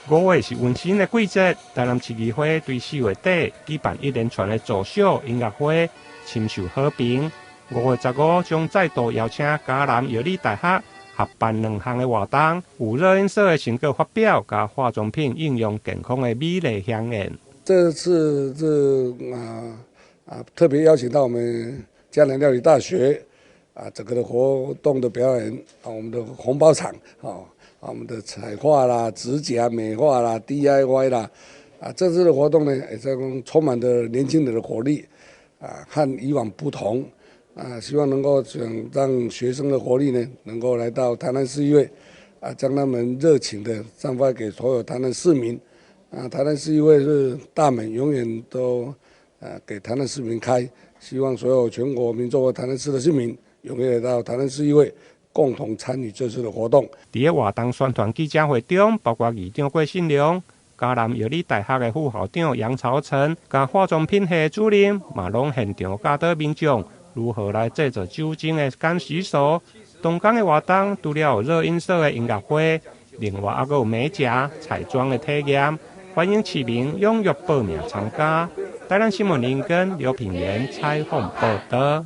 5月是溫馨的季節，台南市議會對4月底舉辦一連串的造勢音樂會，深受好評。5月15將再度邀請嘉南藥理大學合辦兩項的活動，有熱音社的成果發表，佮化妝品應用健康的美麗饗宴。這次是特別邀請到我們嘉南藥理大學整個的活動的表演啊，我們的紅包場啊，我們的彩畫啦、指甲美化啦、DIY 啦，這次的活動呢，也是充滿著年輕人的活力，和以往不同，希望能夠讓學生的活力呢，能夠來到台南市議會，將他們熱情的散發給所有台南市民，台南市議會是大門永遠都給台南市民開，希望所有全國民眾和台南市的市民踴躍來到台南市議會，共同參與這次的活動。佇个活動宣傳記者會中，包括議長郭信良、嘉南藥理大學的副校長楊朝成，佮化妝品系主任，嘛攏現場教導民眾如何來製作酒精的乾洗手。當天的活動除了有熱音社的音樂會，另外猶閣有美甲、彩妝的體驗，歡迎市民踴躍報名參加。台南新聞林根劉品言採訪報導。